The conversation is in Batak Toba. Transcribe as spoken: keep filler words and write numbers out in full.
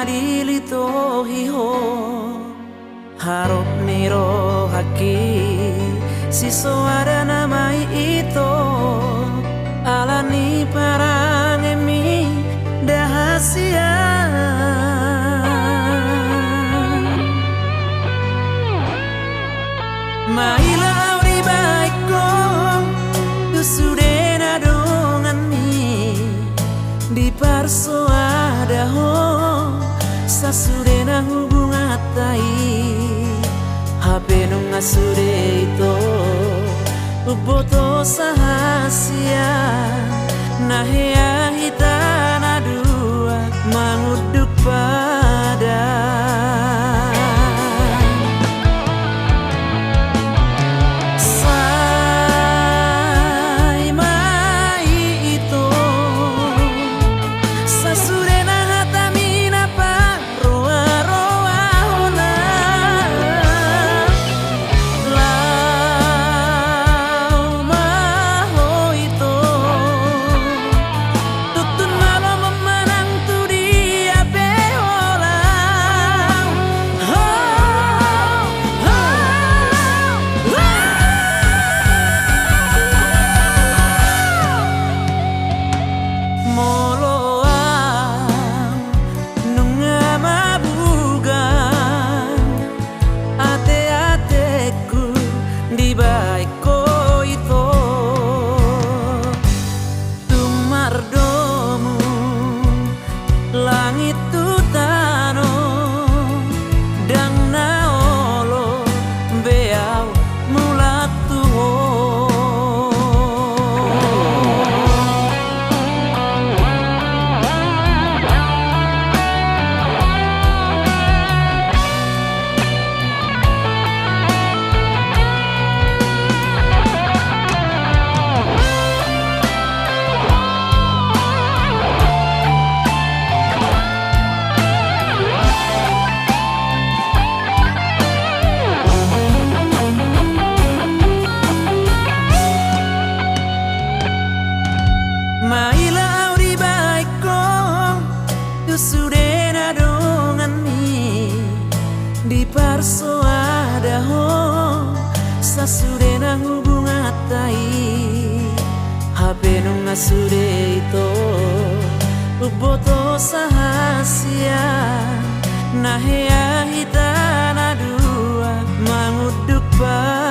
dilitohi ho. Harop ni rohangki, sisoada nama i ito, ala ni parangemi da hasian. Maila au dibaen ho tu sude na donganmi, diparsoada ho sasudena hubunganta i. Hape nunga sude ito umboto sahasian, na hea hita na dua mangunduk padan. Sai ma i ito sasudena hatami na paroaroahon. Laho ma ho ito, tuntun ma lomo manang tu dia pe ho laho. Ho, ho, ho. Molo au nunga mabugang ateatengku dibaen ho ito, tung mardomu langit tu tano, ndang na olo be au mulak tu ho. Maila au dibaen ho tu sude na donganmi, diparsoada ho sasudena hubunganta i. Hape nunga sude ito umboto sahasian, na hea hita na dua mangunduk padan.